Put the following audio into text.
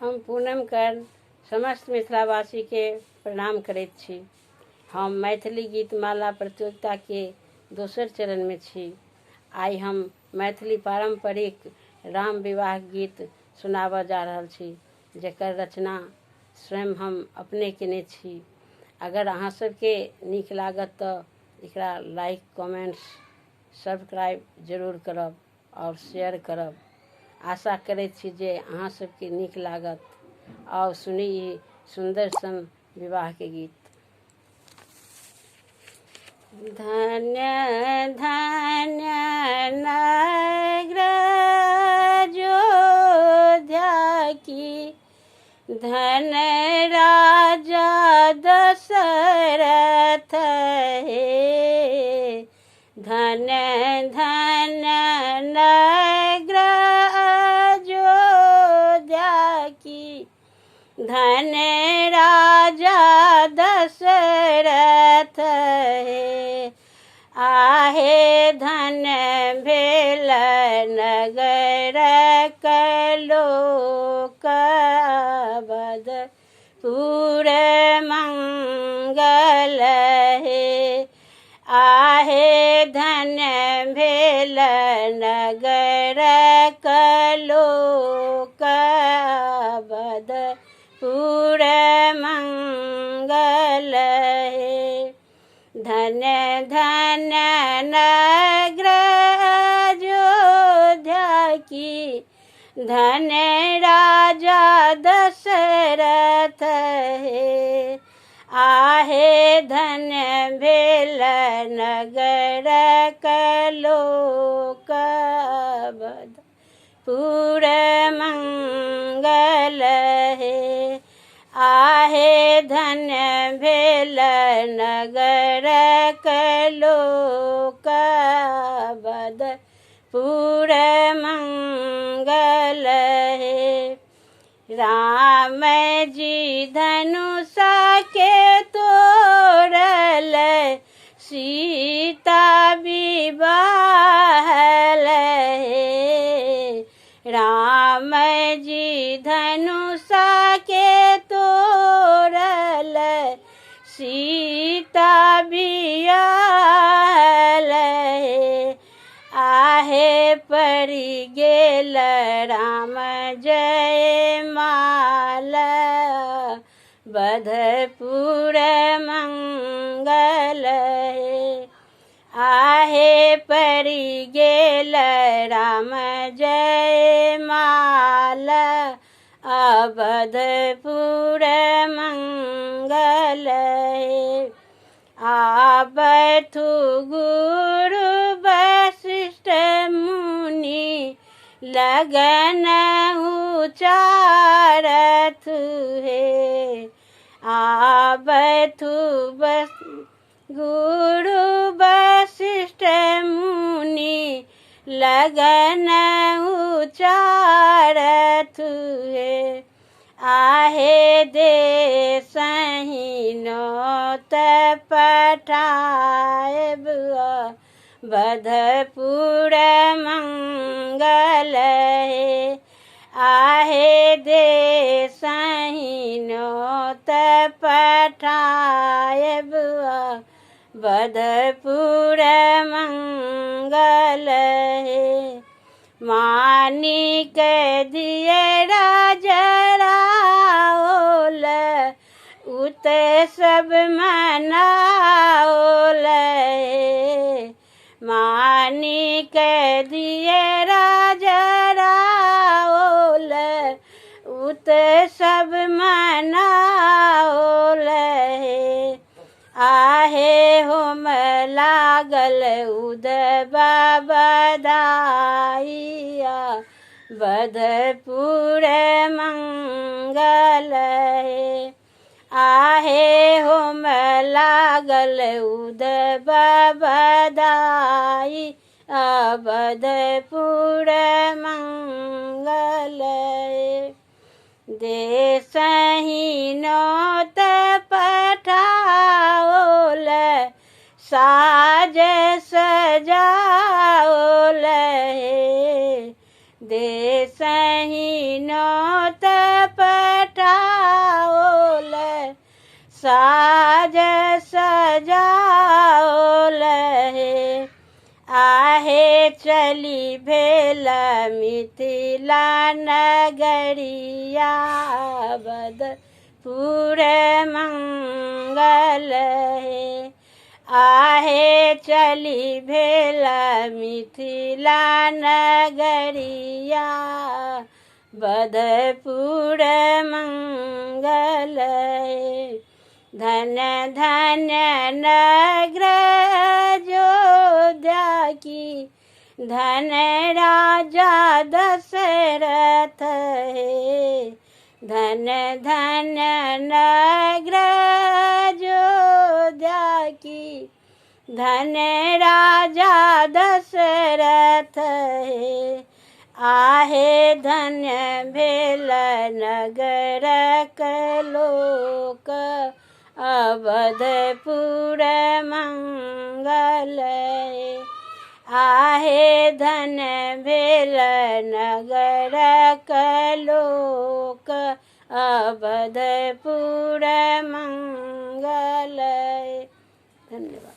हम पूनम कर्ण समस्त मिथिलावासीके प्रणाम करैत छी। हम मैथिली गीतमाला प्रतियोगिताके दोसर चरणमे छी। आइ हम मैथिली पारम्परिक राम विवाह गीत सुनाबऽ जा रहल छी, जकर रचना स्वयं हम अपने केने छी। अगर अहाँ सबके नीक लागत तऽ एकरा लाइक, कमेंट्स, सब्सक्राइब जरूर करब आओर शेयर करब। आशा करैत छी जे अहाँ सबके नीक लागत। आउ सुनी ई सुन्दर सन विवाहके गीत। धन्य धन्य नगर अयोध्या की, धन राजा दशरथ हे। धन धन नगर अयोध्या की, धन राजा दशरथ हे। आहे धन भेल नगर कलोक बदपुर मंगल हे। आहे धन भेल नगर कलोक बदपुर मंगल हे। धन धन नगर अयोध्या की, धन राजा दशरथ हे। आहे धन भेल नगर कलोक बदपुर मंगल हे। आहे धन भेल नगर कलोक बदपुर मंगल हे। राम जी धनुष के तोड़ल, सीता विवाहल हे। राम जी धनुष के तोड़ल, सीता बियाहल हे। आहे परि गेल राम जय माल बधपुर मंगल हे। आहे परि गेल राम जय माल अवधपुर मंगल हे। आबथु गुरु वशिष्ठ मुनि लगन उचारथु हे। आबथु बस गुरु वशिष्ठ मुनि लगन उचारथु हे। आहे दे सही नोत पठायब बधपुर मंगल हे। आहे दे सही नोत पठायब बधपुर मंगल हे। मानिक दिए राजा राओल, उत सब मनाओल हे। मानिक दिए राजा राओल, उत सब मनाओल हे। आहे होम लागल उदबा बधाइया बधपुर मंगल हे। आहे होम लागल उदबा बधाई अवधपुर मंगल हे। देसही नोत पठाओल, साज सजाओल हे। देसही नोत साज सजाओल हे। आहे चली भेल मिथिला नगरिया बदपुर मंगल हे। आहे चली भेल मिथिला नगरिया बदपुर मंगल हे। धन धन नगर अयोध्या की धन राजा दशरथ हे। धन धन नगर अयोध्या की धन राजा दशरथ हे। आहे धन्य भेल नगरक लोक अवधपुर मंगल हे। आहे धन भेल नगरक लोक अवधपुर मंगल हे। धन्यवाद।